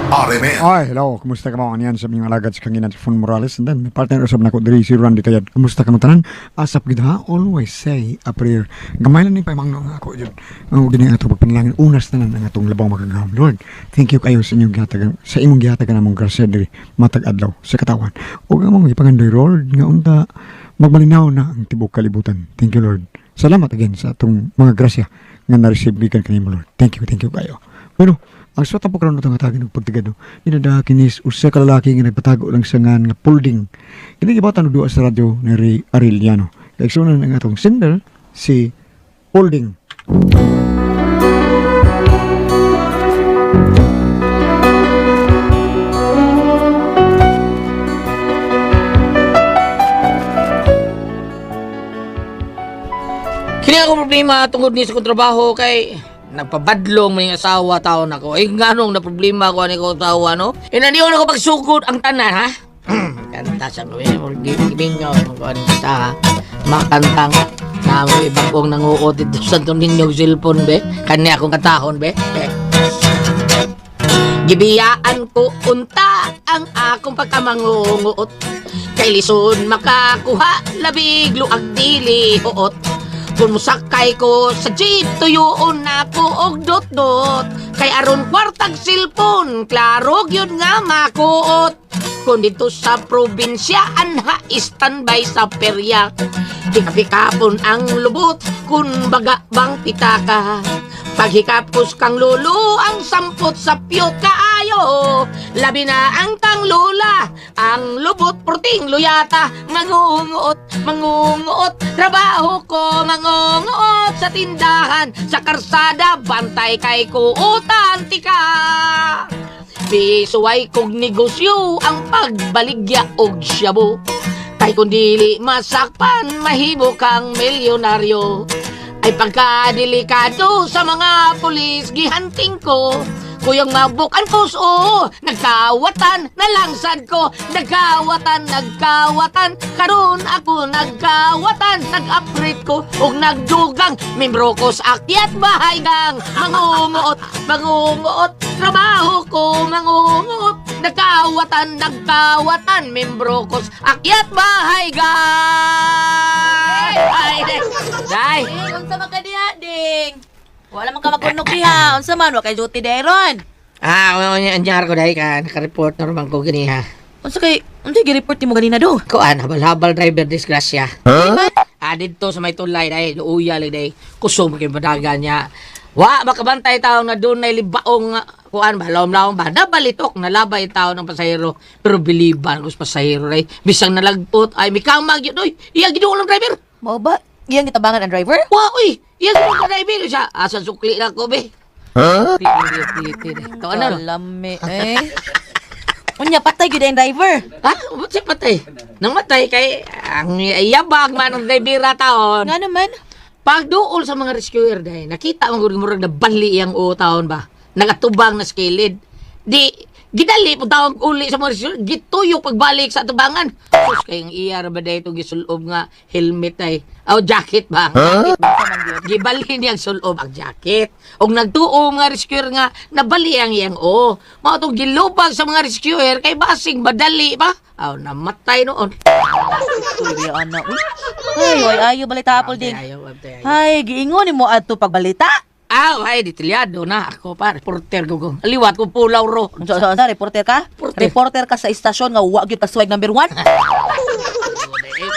RMN. Ay, hello. Kumusta ka mo? Aniyan sa mga alagad sa kanginan sa Fon Morales. And then, may partner usab na ko diri si Randy Tayad. Kumusta ka mo tanan? Asap gid ha? Always say a prayer. Gamay lang ni paimangno nga ako jud. Ang gini ato pagpanalangin unas tanan ang atong labaw makagahom. Lord, thank you kayo sa inyong gihatagan sa imong gihatagan namong grasya diri matag adlaw sa katawan. Ug among gipangandoy Lord nga unta magmalinaw na ang tibok kalibutan. Thank you, Lord. Salamat again sa atong mga grasya nga na-receive gikan kanimo, Lord. Thank you kayo. Bueno, ang suwat ang pagkaroon itong atagin ng pagtigado, ninada kinis usa ka lalaki nga nagpatago lang sa ngan nga pulding. Kini gibatan og duwa sa radyo ni Ray Arellano. Kaigsunan ang atong sender si Pulding. Kini ako problema tungod ni sa kong trabaho kay nagpabadlong man yung asawa taon ako. Eh nganong na problema ko ani ko asawa no? Eh nandiyon ako pagsugod ang tanan ha. Kanta sa ko eh gimingaw ko ani ta ha. Makantang na mo ibang nanguot dito sa Santo Niño cellphone be. Kani akong katahon be. Eh. Gibiyaan ko unta ang akong pagkamangunguot. Kay lison makakuha, labig luag dili huot. Kung musakay ko sa jeep, tuyoon na ko og dot-dot. Kay aron kwartag cellphone, klaro gyud nga makuot. Kung dito sa probinsya, anha standby sa perya. Pikapikapon ang lubot, kung baga bang pitaka. Paghikapos kang lulo, ang sampot sa piyot kaayo. Labi na ang tang lula, ang lubot porting luyata. Mangunguot, mangunguot, trabaho ko mangunguot sa tindahan, sa karsada, bantay kay kuutan tika. Bisuway kog negosyo ang pagbaligya og shabu. Kay kung dili masakpan, mahimo kang milyonaryo. Ay pagkadelikado sa mga pulis, gihanting ko. Kuyang mabuk ang puso, nagkawatan, nalangsad ko. Nagkawatan, nagkawatan, karon ako nagkawatan. Nag-upgrade ko ug nagdugang, membro ko sa akyat bahay gang. Mangunguot, mangunguot, trabaho ko mangunguot. Nagkawatan, nagkawatan, membro ko sa akyat bahay gang. Ay, day. Ding, unsa man ka diha, ding? Wala man ka magkunog diha. Unsa man wa kay duty deron? Ah, anyar ko dahil ka, naka-report na naman ko gani ha. Unsa kay unsa gi-report nimo ganina do? Kuan, habal-habal driver disgrasya. Huh? Ah, dito sa may tulay dahil, luuya lang dahil, kusog kay badaga niya. Wa, makabantay tao na doon na libaong, kuan ba, lawom-lawom ba, nabalitok, nalabay tao ng pasahero. Pero biliban ko sa pasahero dahil, bisang nalagpot, ay, mikamag yun, oy, iya giduol ang driver. Mao ba? Iyang gitabangan ang driver? Wa, uy, iya giduol ang driver. Siya, asa sukli na ko, be. Huh? Ito, ano? no? Kalami eh. Unya patay gyud ang driver. Ha? Ba't siya patay? Nang matay kay ang yabag man ang drivera taon. Nga naman. Pagduol sa mga rescuer dahil nakita mo gud murag nabali iyang o taon ba. Nagatubang na skilid. Di gidali po taon uli sa mga rescuer, gituyo pagbalik sa tubangan. Sus kay ang iya ra ba dahil itong gisulob nga helmet ay. O jacket ba? Jacket ba? Gibali niya ang sulob ang jacket. Og nagtuo mga rescuer nga nabali ang iyang o. Mao tong gilubag sa mga rescuer kay basing badali pa. Aw namatay noon. Uy, biya ana. Uy. Ay, oy, ayo balita apol ding. Ayaw, ayaw. Ay, giingon nimo adto pagbalita. Ah, ay, detalyado na ako pa. Reporter ko ko. Aliwat ko pulaw ro. Unsa unsa unsa reporter ka? Reporter. Reporter ka sa istasyon nga wa gyud ka swag number 1.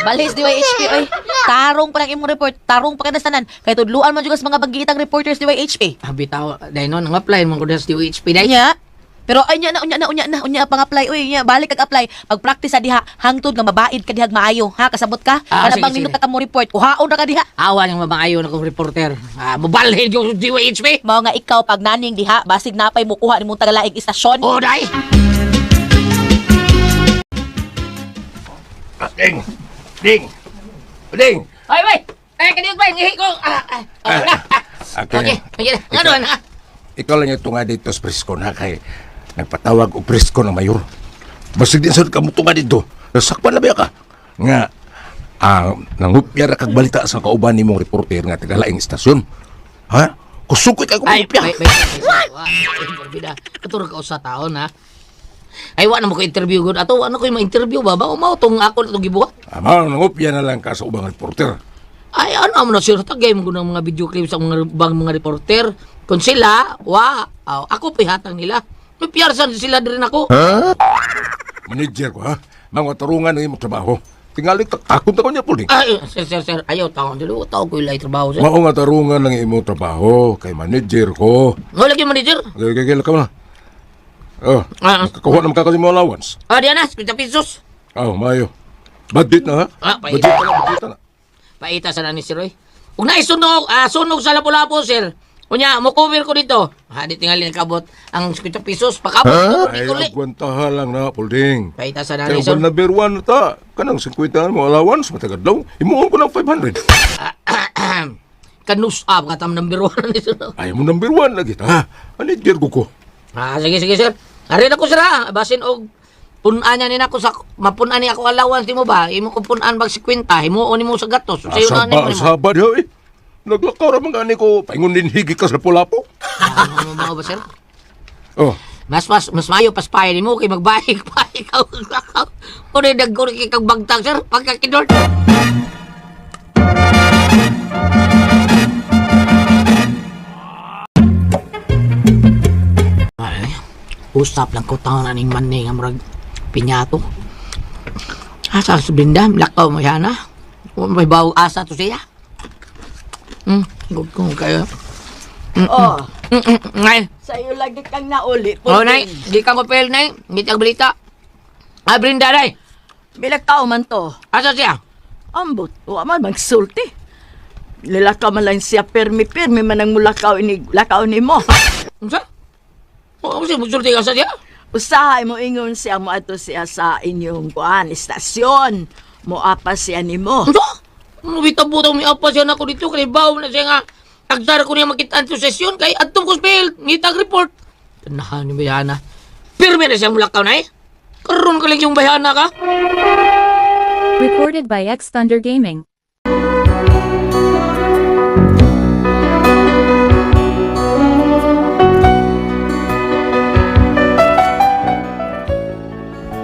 Balis DYHP oy. Tarong pa lang imong report, tarong pa kada tanan. Kay tudluan man jud ka sa mga bagitang reporters DYHP. Abi tao, dahil noon, nang-apply man ko sa DOHP dahil. Unya. Pero ay nya na unya na unya na unya pang apply uy nya balik kag apply. Pag-practice sa diha hangtod nga mabaid ka dihag maayo ha kasabot ka. Ah, Kana sige, bang sige. nindot ka mo report kuhaon ra ka diha. Awa niyang mamaayo na kong reporter. Ah, mubalhin ko sa DOHP. Mao nga ikaw pag naning diha basig napay mo kuha nimong tagalaing istasyon. Oh, day! Ding! Ding! Ding! Ay, bay! Ay, kaniyot bay! Ngihi ko! Ah, ah, ah, ah. Okay. Okay, okay. Nga doon, ha? Ikaw lang yung tunga dito sa presko na kay nagpatawag og presko ng mayor. Basig din sa ka mo tunga dito. Nasakpan na ba ka? Nga, nangupya ra kag balita sa kauban nimong reporter nga taga laing istasyon. Ha? Kusukit kay ko Ay, mangopya. may, may, may, what? Bida. Katuro ka usa taon ha. Ay, wa na mo ko interview gud. Ato, ano ko yung ma-interview ba? Ba, mao tong ako na itong gibuhat. Ama, nangopya na lang ka sa ubang reporter. Ay, ano mo na sir, tagay mo ng mga video clips sa mga bang mga reporter. Kung sila, wa, aw, ako pihatang nila. May piyarsan sila din ako. Manager ko ha. Mga tarungan ng imong trabaho. Tingali takot ako niya puling. Ay, sir, sir, sir, ayaw, taon dilo, tao ko ilay trabaho, sir. Mao nga tarungan ng imong trabaho kay manager ko. Wala lagi manager. Okay, okay, okay, na. Oh, Ah. nakakuha naman ka kasi mga allowance. Ah, diyan na, 50 pesos. Oh, mayo. Budget na ha? Ah, Budget na, budget na. Paita sa ni sir, oy. Ug naisunog, sunog sa lapu-lapu, sir. Unya, mo cover ko dito. Ha, di tingali nakabot ang 50 pesos. Pakabot ko, Ay, di agwantaha lang na, Pulding. Paita sa Kaya nani, sir. kung number one na ta, kanang 50 mo allowance, matagadlaw, imuon ko ng 500. Kanus-up ka tam number 1 ni sir. Ay mo number one lagi ta. Manager ko ko. Ah, sige, sige, sir. Ari na ko, sir, ha. Basin og punan niya ni nako sa mapunan ni ako allowance nimo ba? Imo ko punan bag 50, himuon nimo sa gatos. Sayo na Asa ba, nimo. asa ba diha eh? Naglakaw ra man gani ko, paingon din higi ka sa pulapo. Ah, ano mo ba, sir? Oh, Mas mayo paspay nimo kay magbayik pa ikaw. Kuno dagko kay kag bagtang, sir, pagkakidor. Ay, usap lang ko taon aning mani nga murag pinyato. Asa sa brinda, lakaw mo yan ha. May bawo asa to siya. Good kung kayo. Oh, Ngay. sa'yo lagi kang nauli. Oh, nay, di ka ko pel, nay. Ngitag balita. Ah, Brinda, nay. Bilakaw man to. Asa siya? Ambot, wa man magsulti. Lilakaw man lang siya permi-permi man ang mulakaw ini lakaw ni mo. Unsa? Oh, unsa magsulti ka sa siya? Usahay mo ingon siya mo ato siya sa inyong kuan istasyon. Moapa siya nimo. Unsa? Ano bitabo daw mi apa siya nako dito kay bawo na siya nga tagsara ko niya makita ang sesyon kay adtong ko spell ngitag report. Tanahan ni bayana. Pirmi na siya mulakaw nay. Karon ka lang yung bayana ka. Recorded by X Thunder Gaming.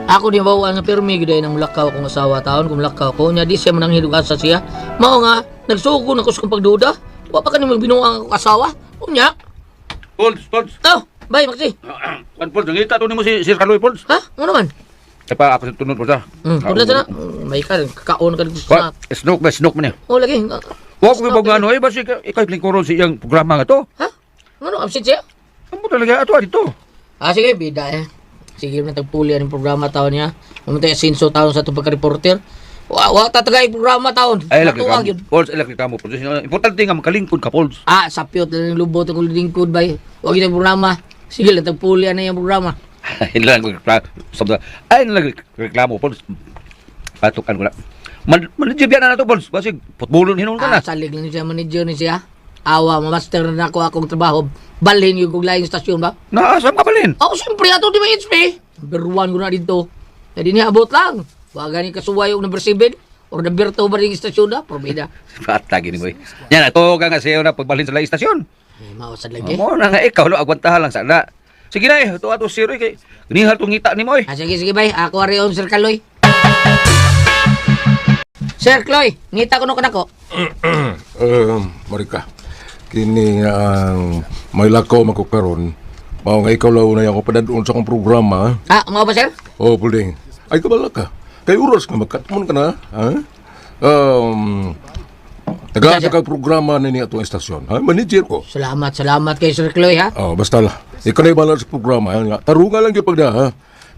Ako di bawa nga pirmi gid nang mulakaw akong asawa taon kung mulakaw ko nya di siya mananghilog asa siya. Mao nga nagsugo na ko sa kong pagduda. Wa pa kanimo binuang akong asawa. Unya. Polds, Polds. Oh, bye Maxi. Kan Polds, nangita to nimo si Sir Kaloy Polds. Ha? Ano man? Ay pa ako sa tunod Polds ah. Pudla na. May ka kakaon ka dito Wa, sa. snook ba snook man niya. Oh, lagi. Wa ko ibang ano eh basi ikaw lingkuron sa iyang programa nga to. Ha? Ano absent siya? Amo talaga ato dito. Ah, sige, bida eh. Sige na tagpuli ang programa taon niya. Mamatay asinso taon sa itong pagka-reporter. Wa, wa tatagay programa taon. Ay lagi Natuwag ka. yun. Polds, ay lagi ka mo Polds. Importante nga makalingkod ka Polds. Ah, sapyot lang yung lubot ang lingkod bay. Wa gyud ang programa. Sige lang tagpuli na yung programa. Ay lang reklamo. Ay lang reklamo Polds. Patukan ko na. Man manager na to Polds. Basi putbolon hinon ka Ah, na. salig lang siya manager ni siya. Awa, mamaster na ako akong trabaho. Balhin yung kong laing stasyon ba? Naasam ka balin. Ako siyempre ato di ba HP? Number 1 ko na dito. Jadi niya abot lang. Wa gani kasuway og number 7 or number 2 ba ring istasyon na? Probida. Bata gini mo. Yan ato ka nga sayo na pagbalhin sa laing istasyon. Eh, mao sad lagi. Mo na nga ikaw lo agwantahan lang sana. Sige na eh, ato ato zero eh kay ginihal tong ngita nimo eh. Ah, sige, sige, bay. Ako ari on Sir Kaloy. Sir Kloy, ngita ko no kanako. Marika, kini nga ang may lakaw makukaron. Mao nga ikaw launa ako padadon sa akong programa. Ah, mao ba sir? Oh, Pulding. Ay, kabala ka. Kay oras nga magkatmon ka na, ha? Taga ka programa nini atong istasyon, ha? Manager ko. Salamat, salamat kay Sir Kloy ha. Oh, basta lah. Ikaw na bahala sa programa. Ha? Nga, Tarunga lang yung pagda, ha?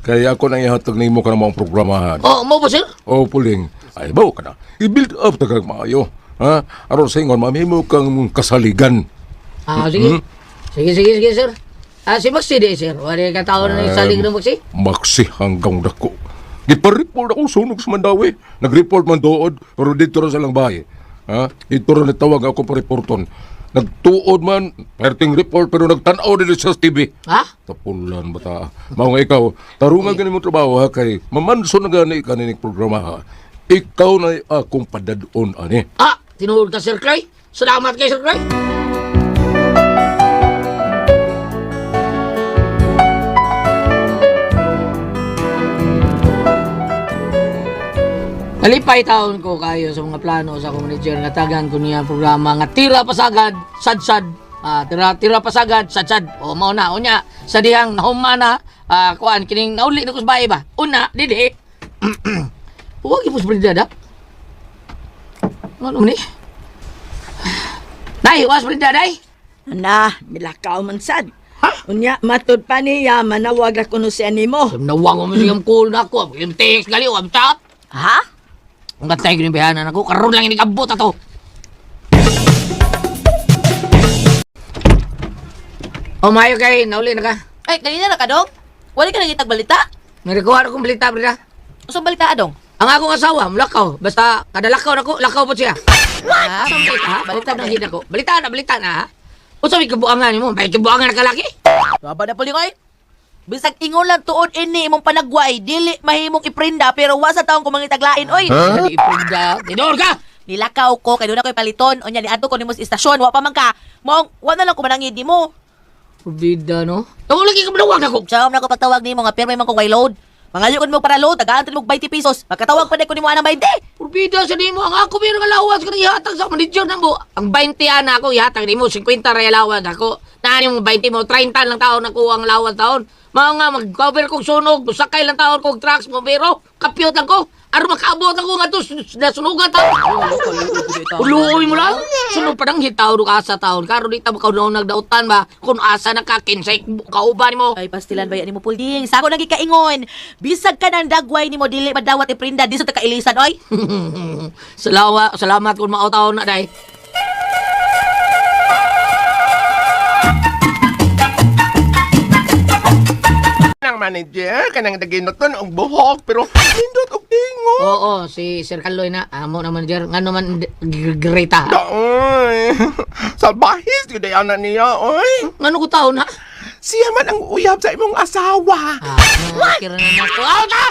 Kaya ako nang ihatag nimo ka na mga programahan. Oh, mao ba sir? Oh, Puling. Ay, bawa ka na. I-build up tagang maayo. Ha? Aron sa ingon, mamimo kang kasaligan. Ah, sige. Sige, sige, sige sir. Ah, si Maxi di sir. Wala ka tao na salig ng Maxi. Maksi hanggang dako. Gipa-report ako sunog sa Mandawi. Nag-report man dood, pero dito ra sa lang bahay. Ha? Dito ra nitawag ako pa reporton. Nagtuod man, perting report, pero nagtanaw din sa TV. Ha? Tapulan ba ta? Mao nga ikaw, tarungan gani mo trabaho ha, kay mamanso na gani ka nining programa ha. Ikaw na akong padadon ani. Ah, tinuod ka Sir Kloy. Salamat kay Sir Kloy. Nalipay taon ko kayo sa mga plano sa akong manager nga tagan ko niya programa nga tira pasagad sadsad. Ah, tira tira pasagad sadsad. O mao na unya sa dihang nahumana kuan kining nauli na ko sa bahay ba. Una dili. Huwag ipos brida da. Ano man ni? Day, was brida day. Ana, milakaw man sad. Unya, matud pa niya, manawag ra kuno siya nimo. Nawang mo siyang call na ako. Yung text gali, ang chat. Ha? Ang katay ko yung bihanan ako. Karoon lang inikabot ato. O mayo kay, nauli na ka. Ay, kanina na ka, dong? Wala ka nangitag balita? Narikuha na kong balita, brida. Usang balita, adong? Ang akong asawa, mulakaw. Basta, kada lakaw na ko, lakaw po siya. What? Sa balita, ha? Balita na hina ko. Balita na, balita na, ha? Unsa may kabuangan nimo? May kabuangan na kalaki? Baba na puli koy. Bisag ingon lang tuod ini imong panagway, dili mahimong iprinda pero wa sa taong kumangitaglain oy. Huh? Iprinda. Tinor ka! Nilakaw ko kay doon ako'y paliton, unya niadto ko nimo sa istasyon, wa pa man ka. Maong wa na lang ko manangid nimo. Brida, no? Tawag lagi ka manawag ako. Siya na ko pagtawag nimo nga pirmi man ko way load. Mangayo ko nimo para load, tagaan mo 20 pesos. Magkatawag pa ko nimo anang 20. Purbida sa nimo ang ako meron alawas ka ihatag sa manager na mo. Ang 20 ana ako ihatag nimo 50 ra alawas ako. Naani mo 20 mo 30 lang taon ako ang lawas taon. Mao nga mag-cover kog sunog, sakay lang taon kog trucks mo pero kapyot lang ko. Aron makaabot ako nga to nasunugan ta. Uluoy mo lang. Sunog pa nang hitaw ka asa taon. Karon di ta makaunang nagdautan ba kung asa na ka kinsay kauban nimo. Ay pastilan ba yan nimo pulding? Sako nagi kaingon. Bisag ka nang dagway nimo dili madawat iprinda di sa ta kailisan oy. Salamat, salamat kung mao taon na day. Kanang manager, kanang daginuton og buhok pero nindot og tingo. Oo, si Sir Kaloy na amo na manager ngano man greta. Daoy. Salbahis gyud ay ana niya, oy. Ngano ko taon ha? Siya man ang uyab sa imong asawa. Ah, What? Kira na nako. Ah, ah!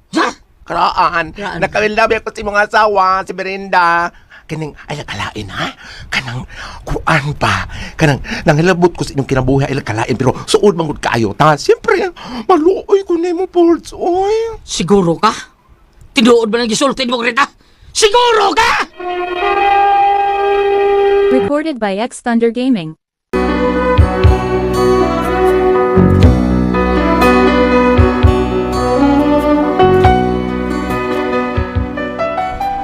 Sa? Karaan, Karaan. nakawin-labi ako sa imong asawa, si Brenda. Kaning ay kalain ha? Kanang kuan pa. Kanang nangilabot ko sa inyong kinabuhi ay kalain pero suod man gud kaayo ta. Siyempre, maluoy ko nimo Ports, oy. Siguro ka? Tinuod ba ng gisulti mo, Greta? Siguro ka! Recorded by X Thunder Gaming.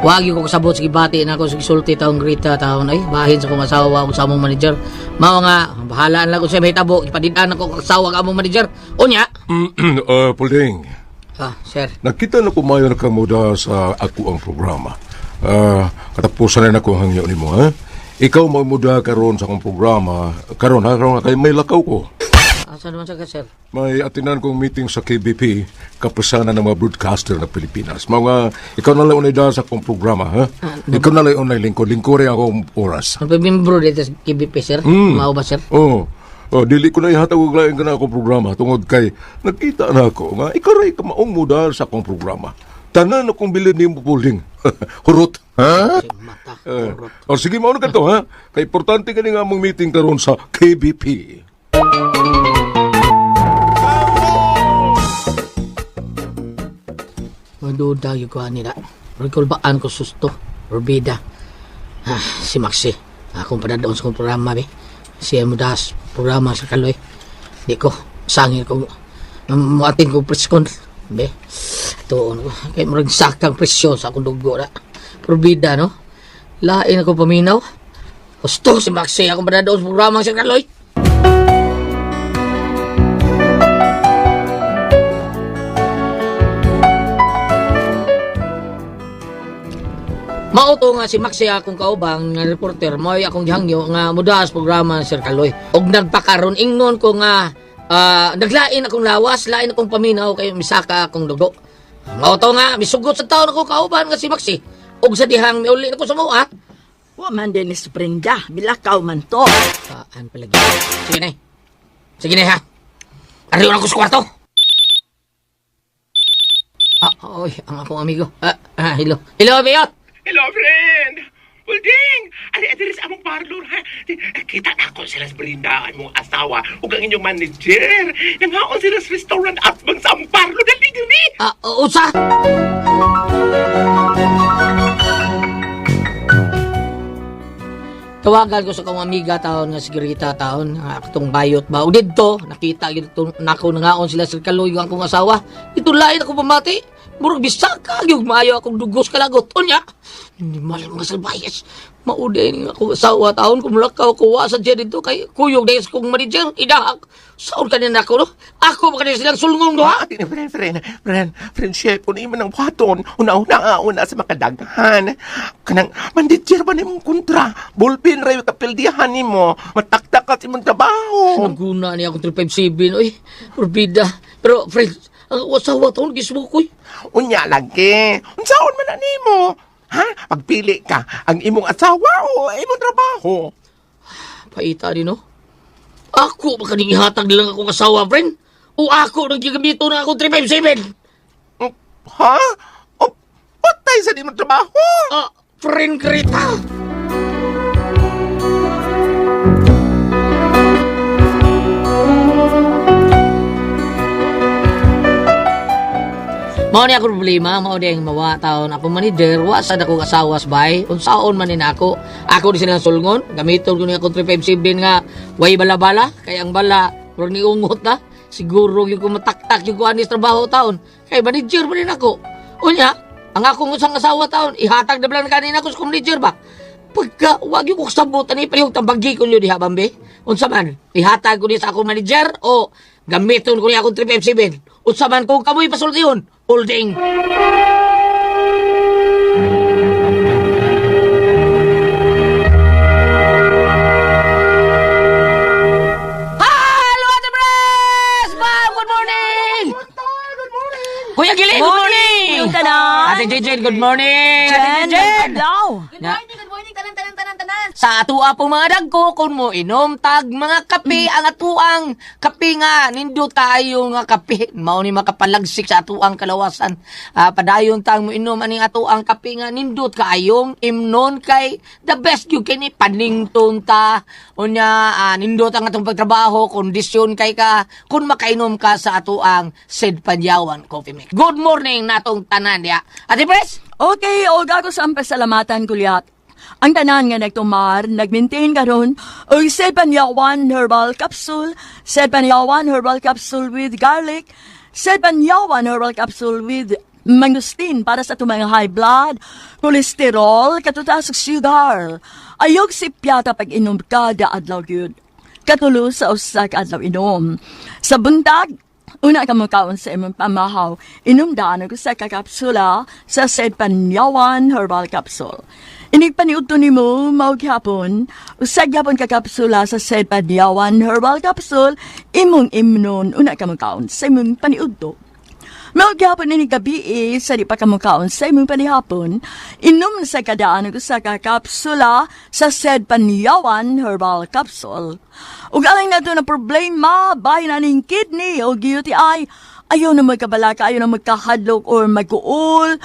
Wag yung ko kasabot sa gibati na ako sa gisulti taong Greta taon ay bahin sa kong asawa ug sa among manager. Mao nga bahalaan lang ko sa mahitabo ipadidaan ako kag asawa ka among manager. Unya. Puling, Ah, sir. nakita na ko mayo na kamuda sa ako ang programa. Katapusan na nako ang hangyo nimo, ha? Ikaw mamuda karon sa akong programa. Karon ha, karon kay may lakaw ko. Asa naman sa ka, sir? May atinan kong meeting sa KBP, kapusanan ng mga broadcaster ng Pilipinas. Mga, ikaw na lang unay dahil sa akong programa, ha? Ikaw na lang unay lingkod. Lingkod akong oras. Ang pamimbro dito sa KBP, sir? Mao ba, sir? Oo. Oh, dili ko na ihatag og lain ka na akong programa tungod kay nakita na ako nga ikaw ray kamaong mo dahil sa akong programa. Tanan akong bilin nimo puling. Hurot. Ha? Mata. Eh, oh, sige mao na kadto ha. Kay importante kani nga among meeting karon sa KBP. Maduda yung kuha nila. Rekolbaan ko susto. Rubida. Ah, si Maxi. Akong padadaon sa kong programa, be. Siya mo das programa sa Kaloy. Di ko. Sangil ko. Muatin ko preskon. Be. Tuon ko. Kaya murag sakang presyon sa akong dugo na. Rubida, no? Lain ako paminaw. Gusto si Maxi. Akong padadaon sa programa sa Kaloy. Mao to nga si Maxi akong kaubang nga reporter mo'y akong gihangyo nga mudaas programa ni Sir Kaloy. Og nagpakaron ingnon ko nga naglain akong lawas, lain akong paminaw kay misaka akong dugo. Mao to nga misugot sa taon ako kauban nga si Maxi. Og sa dihang miuli ako sa mua. Wa man din ni Brenda, milakaw man to. Saan palagi? Sige na. Sige na ha. Ariyo na ko sa kwarto. Ah, oy, ang akong amigo. Hello. Hello, amigo. Hello, friend! Bulding! Ali, adiri sa among parlor, ha? Kita na ako sila sa Brenda, ang imong asawa, ug ang inyong manager. Nangaon sila sa restaurant at bang sa among parlor. Dali, dali, baby. Ah, usa? Tawagan ko sa kong amiga taon nga si Grita taon nga akong bayot ba. O didto, nakita gyud to nako nangaon sila sa Kaloy ang akong asawa. Ito lain ako pamati. Murag bisaka gyud maayo akong dugos kalagot. Unya, hindi mal mga salbayes. Mauday nga akong asawa taon kumulakaw ko wa sa dyan dito kay kuyog dahil sa kong manager idahak. Saon kanin ako no? Ako ba kanin silang sulngong duha? Ah, di na, friend, friend, friend, friendship, kung imo ng buhaton, una-una, una sa makadaghan. Kanang, mandityer ba nimong kontra? Bullpen rayo kapildihan nimo, mataktak ka sa imong trabaho. Naguna niya akong 357, oy. Orbida. Pero, friend, ang asawa taon, gismo ko. Unya lagi, unsaon man na nimo? Ha? Pagpili ka, ang imong asawa o imong trabaho? Paita din, no? Ako, baka ning ihatag lang akong asawa, friend. O ako, nang gigamito na akong 357. Ha? O, patay sa imong trabaho? Ah, friend Greta. Mao ni ako problema, mao di ang mawa taon ako manager, wa sad ako asawa sa bahay. Unsaon man ni nako. Ako di silang sulngon, gamiton ko ni akong 357 nga way bala-bala kay ang bala murag niungot na. Siguro gyud ko mataktak gyud ko ani sa trabaho taon. Kay manager man din ako. Unya, ang akong usang asawa taon, ihatag na lang kanina ko sa manager ba? Pagka wag yung kasabot ani palihog tambagi ko niyo diha bambi. Unsa man, ihatag ko ni sa akong manager o gamiton ko ni akong 357. Unsa man kung kamoy pasultihon, holding. Hello, Ate Pres! Ma'am, good morning! Good morning! Kuya Gili, good morning! Yung tanan. Ate JJ, good morning! Ate Jen, JJ! adlaw. Good morning, good morning, tanan, tanan, tanan, tanan. Sa atua po mga dagko, kung mo inom tag mga kape, ang atuang kape nga, nindot kaayo nga kape. Mao ni makapalagsik sa atuang kalawasan. Ah, padayon tang mo inom aning atuang kape nga, nindot kaayong imnon kay the best gyud kini panington ta. Unya, nindot ang atong pagtrabaho, kondisyon kay ka, kung makainom ka sa atuang Sid Panyawan Coffee Mix. Good morning natong tanan diya. Ate Pres? Okay, og ako sa ang pasalamatan kulyat. Ang tanan nga nagtumar, nagmaintain karon og Sebanyawan Herbal Capsule, Sebanyawan Herbal Capsule with garlic, Sebanyawan Herbal Capsule with mangosteen para sa atong mga high blood, kolesterol, katutas ug sugar. Ayog si piyata pag inom kada adlaw gyud. Katulo sa usa ka adlaw inom. Sa buntag, una ka mukaon sa imong pamahaw, inom daan og usa ka kapsula sa Sedpanyawan Herbal Capsule. Inig paniudto nimo mao gihapon, usa gyapon ka kapsula sa Sedpanyawan Herbal Capsule, imong imnon una ka mukaon sa imong paniudto. Mao gyapon ini gabi eh, sa di pa ka mukaon sa imong panihapon, inom sa kadaan og usa ka kapsula sa Sedpanyawan Herbal Capsule. Ug alang nato na problema, bahin aning kidney o UTI, ayaw na magkabalaka, ayaw na magkahadlok or magkuol.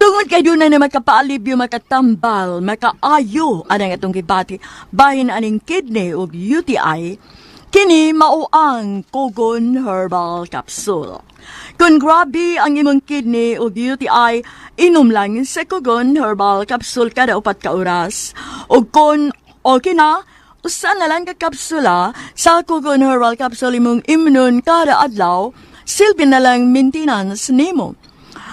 Tungod kay doon na makapaalibyo, makatambal, makaayo anang atong gibati, bahin aning kidney o UTI, kini mao ang Kogon Herbal Capsule. Kung grabe ang imong kidney o UTI, inom lang sa Kogon Herbal Capsule kada 4 ka oras. O kung okay na, usa na lang ka kapsula sa Kogon Herbal Capsule imong imnon kada adlaw, silbi na lang maintenance nimo.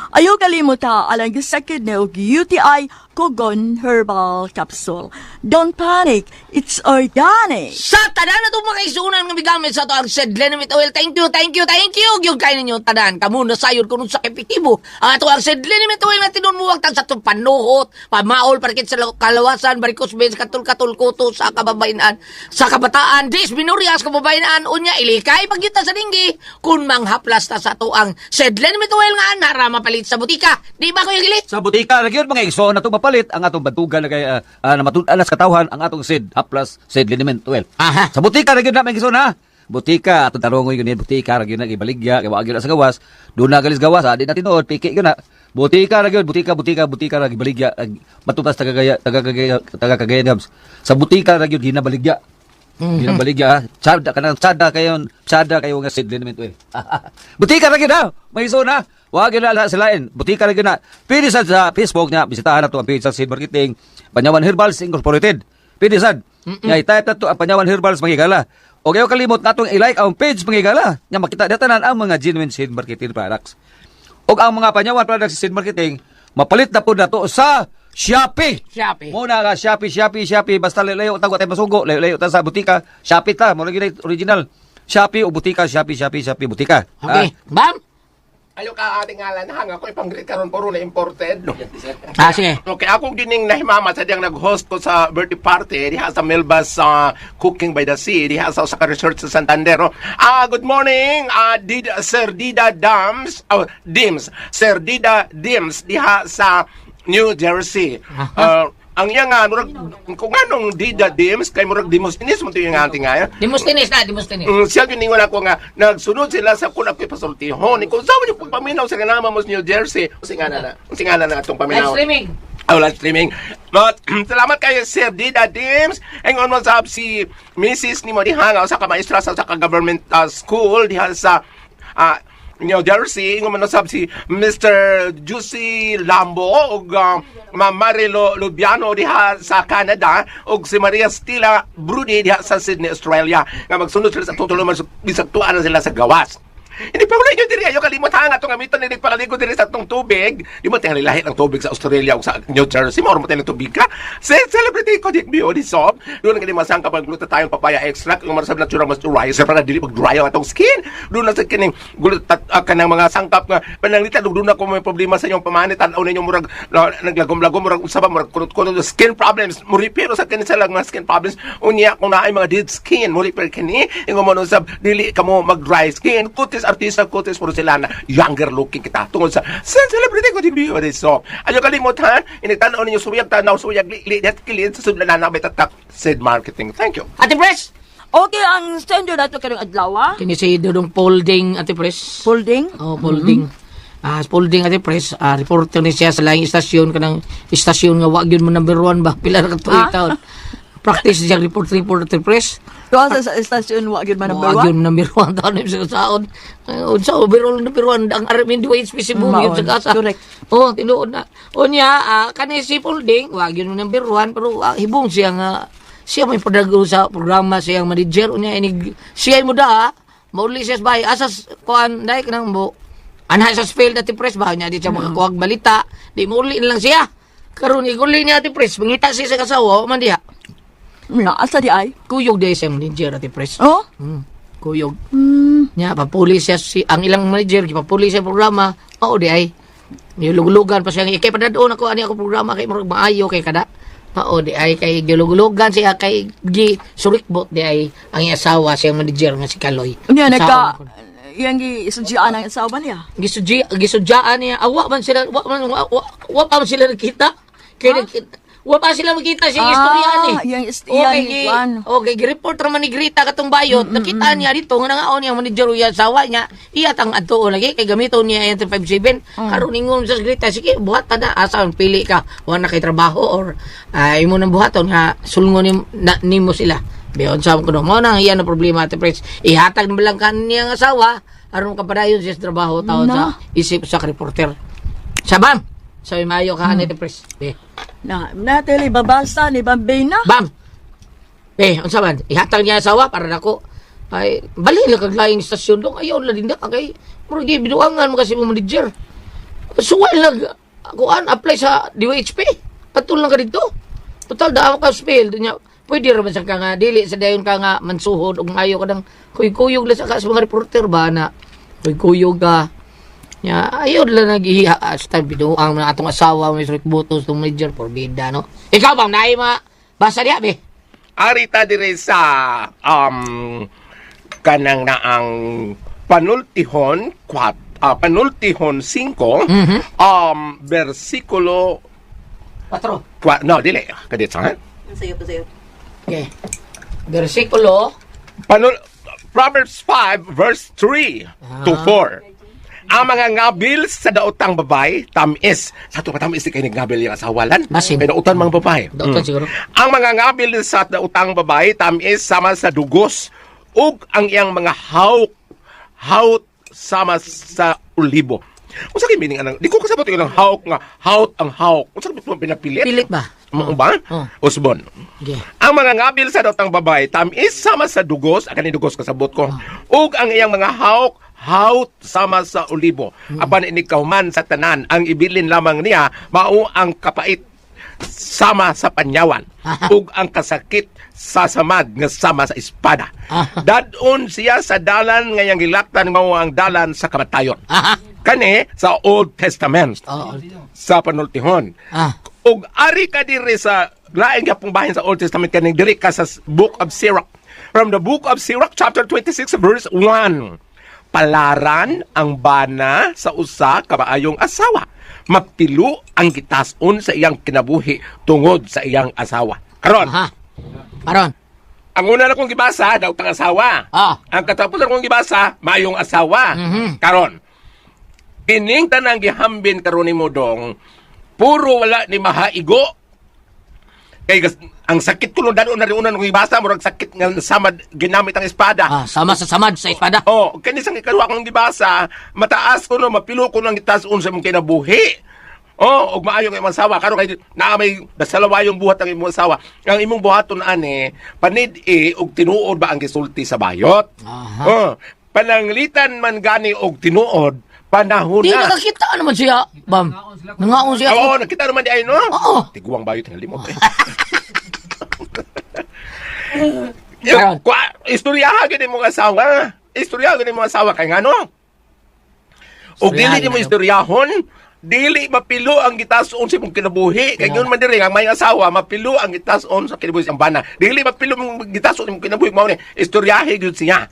Ayaw kalimuta alang sa kidney og UTI Kogon Herbal Capsule. Don't panic, it's organic. Sa tanan na itong mga isunan nga migamit sa ato ang said Lenamit Oil. Thank you, thank you, thank you. Gyud kayo ninyo tanan. Kamo na sayon kung sa epektibo. Ang ato ang said Lenamit Oil nga tinunmuwag tan sa itong panuhot, pamaol, parkit sa kalawasan, barikos bens, katul-katul, kuto sa kababayan, sa kabataan, disminuryas kababayan, unya, ilikay, pagyuta sa dinggi. Kung manghaplas ta sa ato ang said Lenamit Oil nga nara mapalit sa butika. Di ba, Kuya Gilit? Sa butika ra gyud mga igsoon na mapalit ang atong bantugan na kay na matud-an sa katawhan ang atong seed haplas seed liniment oil. Aha. Sa butika ra gyud na mga igsoon ha. Butika atong tarongoy gyud ni butika ra gyud na ibaligya kay wa gyud na sa gawas. Doon na galis gawas adi na tinuod piki gyud na. Butika ra gyud butika butika butika ra gibaligya matutas taga taga taga Cagayan Gabs. Sa butika ra gyud ginabaligya. Yun ang baligya, ha. Tsada ka na, tsada kayo nga seed liniment, eh. Butika ra gyud ha. May na. Wag gyud na silain. Butika ra gyud na. Pwede sad sa Facebook niya, bisitahan na to ang page sa Seed Marketing, Panyawan Herbals Incorporated. Pwede sad. Nga i-type na to ang Panyawan Herbals, mga higala. O kayo kalimot natong i-like ang page, mga higala. Nga makita datanan ang mga genuine Seed Marketing products. O ang mga Panyawan products sa Seed Marketing, mapalit na po na to sa Shopee. Shopee. Muna ka Shopee, Shopee, Shopee. Basta layo ta tayo masugo, layo ta sa butika. Shopee ta, mo lagi na original. Shopee o butika, Shopee, Shopee, Shopee, butika. Okay, bam. Ayo ka ating ngalan hang ako ipang-greet karon puro na imported. No. Ah, sige. Okay, ako gining nahimama sa diyang nag-host ko sa birthday party diha sa Melba's Cooking by the Sea diha sa Osaka Resort sa Santander. No? Ah, good morning, Sir Dida Dams, oh, Dims, Sir Dida Dims diha sa New Jersey. Ang iya nga murag kung anong Dida Dims kay murag Demosthenes mo to yung ating nga. Demosthenes na, Demosthenes. Siya giningon ako nga nagsunod sila sa kun ako'y pasultihon. Kung sa mo pagpaminaw sa kanama mo sa New Jersey, singana na atong Live paminaw. streaming. Oh, live streaming. But, salamat kayo, Sir Dida Dims. Ingon mo sab si Mrs. Nimo diha nga usa ka maestra sa usa ka government school diha sa New Jersey. Ingon man sab si Mr. Juicy Lambo ug Ma'am Marilo Lubiano diha sa Canada ug si Maria Stila Bruni diha sa Sydney, Australia. Nga magsunod sila sa tutulungan bisag tuan na sila sa gawas. Hindi pa wala nyo diri ayo kalimot ha nga atong gamiton ni pangaligo diri sa atong tubig. Di mo tingali lahi ang tubig sa Australia o sa New Jersey mo mo tingali tubig ka. Sa celebrity ko di beauty soap. Doon ang kalimasang kapag gluta tayong papaya extract yung marasab natural moisturizer para dili mag dry ang atong skin. Doon na sa kining gluta kanang mga sangkap nga pananglitan ug doon na kung may problema sa inyong pamanit tan-aw ninyo murag naglagom-lagom murag usa ba murag kunot-kunot skin problems mo repair sa kini sa lang mga skin problems unya kung naay mga dead skin mo repair kini ingon mo usab dili kamo mag dry skin kutis artista kutis porcelana younger looking kita tungod sa celebrity ko din so ayo kalimot ha inigtan-aw ninyo suyag tanaw suyag li li kilid sa sudlan na may tatak Said Marketing. Thank you. Ate Pres! Okay, ang sender nato karong adlaw, ah. Kini si Dudong Folding, Ate Pres. Folding. Oh, folding. Ah, folding, Ate Pres. Ah, reporter ni siya sa laing istasyon kanang istasyon nga wa gyud mo number one ba pila ra ka tuig taon. Practice siya report report, Ate Pres. Tuwa sa istasyon wa gyud man number Wa 1. gyud number one taon sa saon. Unsa overall number one ang RMN DYHP Cebu Maon. yun sa kasa. Correct. Oh, tinuod na. Unya, kani si Folding wa gyud mo number one pero hibong siya nga siya may padago sa programa siyang manager unya inig siya mo da mauli siya sa bahay asas kuan dai kanang mo anha sa spell dati press ba niya di siya makakuha og balita di mauli na lang siya karon iguli niya ati press mangita siya sa kasawa man diha. Na asa di ay? Kuyog di siya manager ati press. Oh? Kuyog niya papuli siya si ang ilang manager gipapuli siya programa mao di ay giluglugan pa siya nga, kay padadon ako ani ako programa kay murag maayo kay kada mao di ay kay giluglugan siya kay gi surikbot di ay ang iyang asawa siyang manager nga si Kaloy. Unya Asawa nagka ko. iyang gi sudyaan ang asawa niya. Gisudyaan niya awa man sila wa man wa pa man sila nagkita kay nagkita wa pa sila magkita siya istorya ni. Iyang Okay, kuan. okay, gi-report ra man ni Grita katong bayot. Nakita niya dito nga nangaon niya manager iya asawa niya. Iya tang adto lagi kay gamiton niya ang 357. Karon ingon sa Grita, sige buhat ta na asa ang pili ka. Wa na kay trabaho or imo nang buhaton nga sulngon na, nimo sila. Biyon sa kuno mo nang iya na problema ate Pres. Ihatag na lang kan niya ang asawa aron kapadayon siya sa trabaho taon sa isip sa reporter. Sabam. Sabi mayo ka ate Pres. Eh. Na natili babasa ni Bambina. Bam! Eh, unsa man? Ihatag niya asawa para nako. Ay, bali lang kag laing istasyon dong. Ayaw na din na kay murag gibinuangan mo kasi mo manager. Suwal lang kuan apply sa DOHP. Patul lang ka dito. Total daan ka spell niya. Pwede ra man sa ka nga dili sa dayon ka nga mansuhod og maayo ka nang kuy-kuyog lang sa ka sa mga reporter ba na kuy-kuyog ka. Nya ayaw lang naghihiya hasta binuang mga atong asawa may Rick Butos tong manager porbida no. Ikaw bang naay ma basa diha be? Arita dire sa kanang naang panultihon kwat panultihon 5 versikulo Patro. kwa, no dili kadit sa Sayo pa sayo. Okay. Versikulo Panul Proverbs 5 verse 3 to 4. Ang mga ngabil sa daotang babae, tamis. Sa ato pa tamis kay nagnabil yung asawalan. Basin. Kay dautan mga babae. Dautan siguro. Ang mga ngabil sa daotang babae, tamis sama sa dugos ug ang iyang mga hawk haut sama sa olibo. Unsa kay meaning anang? Di ko kasabot yung hawk nga haut ang hawk. Unsa kay pinapilit? Pilit ba? Mao ba? Oh. Usbon. Okay. Ang mga ngabil sa daotang babae, tamis sama sa dugos, ang kaning dugos kasabot ko. Ug ang iyang mga hawk, haut sama sa olibo. Apan ini kauman sa tanan, ang ibilin lamang niya mao ang kapait sama sa panyawan ug ang kasakit sa samad nga sama sa espada. Dadon siya sa dalan nga iyang gilaktan mao ang dalan sa kamatayon. Aha. Kani sa Old Testament Oo. sa panultihon. Ah. Ug ari ka diri sa lain gyapong bahin sa Old Testament kaning diri ka sa Book of Sirach. From the Book of Sirach chapter 26 verse 1. Palaran ang bana sa usa ka maayong asawa. Mapilo ang gitason sa iyang kinabuhi tungod sa iyang asawa. Karon, Aha. Aron. ang una na kong gibasa, daw tang asawa. Ah. Ang katapos na kong gibasa, maayong asawa. Karon, kining tanang gihambin karon nimo dong, puro wala ni mahaigo. Kay ang sakit ko nung dalo na rin una nung gibasa, murag sakit nga samad ginamit ang espada. Ah, sama sa samad sa espada. Oh, kani sang ikaduha kong gibasa, mataas ko no, mapilo ko nang gitaas-on sa imong kinabuhi. Oh, ug maayo kay imong asawa karon kay naa may dasalawayong buhat ang imong asawa. Ang imong buhaton ani, panid-i og tinuod ba ang gisulti sa bayot? Aha. Oh, pananglitan man gani og tinuod, panahon Di na. nakakita naman siya, Bam. Nangaon siya. Oo, nakita naman di ay no. Oo. Tiguang bayot nga limot. Karon. Kwa, istoryaha gyud imong asawa. Istoryaha gyud imong asawa kay ngano? Og dili Istoryahan nimo na, no? istoryahon, dili mapilo ang gitason sa imong kinabuhi. Kay yun man diri ang may asawa, mapilo ang gitason sa kinabuhi sa bana. Dili mapilo ang gitason imong kinabuhi mao ni istoryahe gyud siya.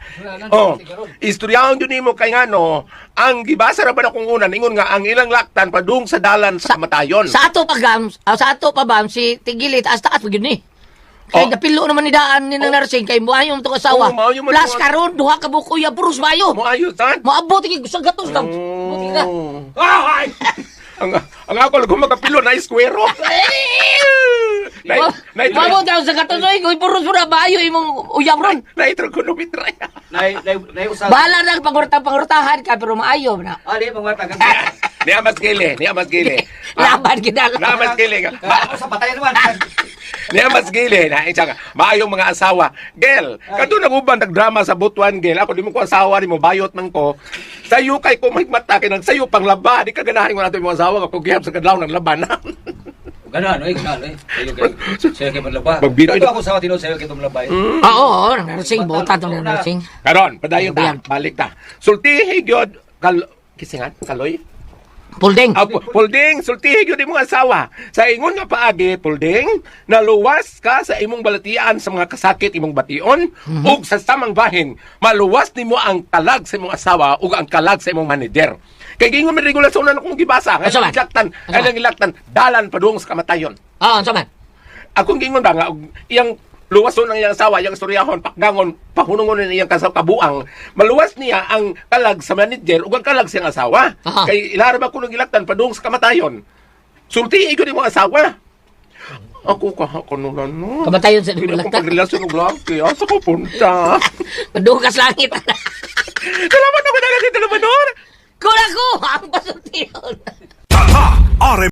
Oh, istoryahon gyud nimo kay ngano, ang gibasa ra ba na kung una ingon nga ang ilang laktan padung sa dalan sa kamatayon. Sa ato pa gam, ah, sa ato pa bam si tigili taas taas pa gyud ni. Kay Oh. napilo naman ni daan ni nang narsing kay moayo mo tong asawa. Oo, maayo man Plus tong- karon duha ka buok uya puros maayo. Moayo tan. Moabot iki sa gatos lang. Buti ka. Oh. Ay! Ang ako lang makapilo na iskwero. Nay Moabot daw sa gatos oy, kay puros mo na maayo imong uyab ron. nay trigonometry. Nay nay nay usab. Bahala na pangurta pangurtahan ka pero maayo na. Ah, di mangwarta ka. Niya mas gili, niya mas gili. Laban gid Niya mas gili. Ako sa patay naman. Niya mas gili na isa nga maayong mga asawa. Gel, kadto nang uban nagdrama sa Butuan gel. Ako di mo ko asawa ni mo bayot man ko. Sayo kay ko mahigmata kay nang sayo panglaba di ka ganahan mo nato imong asawa ka gihap sa kadlaw ng laban. Ganahan oy, ganahan oy. Sayo kay sayo kay manlaba. Magbira- Ito ako sa tinuod sayo kay tumlaba. Oo, oo, nang narsing buta tong narsing. Karon, padayon ta, balik ta. Sultihi gyud kal kisingan kaloy. Pulding. Ah, Pulding, sultihi gyud imong asawa. Sa ingon nga paagi, Pulding, naluwas ka sa imong balatian sa mga kasakit imong bation ug sa samang bahin, maluwas nimo ang kalag sa imong asawa ug ang kalag sa imong manager. Kay giingon man regulasyon na akong gibasa, Asa man? ilaktan, Asa man? ang ilaktan dalan padung sa kamatayon. Oo, unsa man? Akong giingon ba nga og iyang luwason ang iyang asawa, iyang istoryahon, pakgangon, pahunungon ni iyang kasaw kabuang, maluwas niya ang kalag sa manager ug ang kalag sa iyang asawa. Aha. Kay ilara ba kuno gilaktan padung sa kamatayon. Sulti ko nimo asawa. Ako ka kuno na no. Kamatayon sa Hindi akong gilaktan. pagrelasyon og laki. Asa ko punta? Padung ka sa langit. Salamat ako na dito naman. Kulang ko ang pasultiyon. Tatak!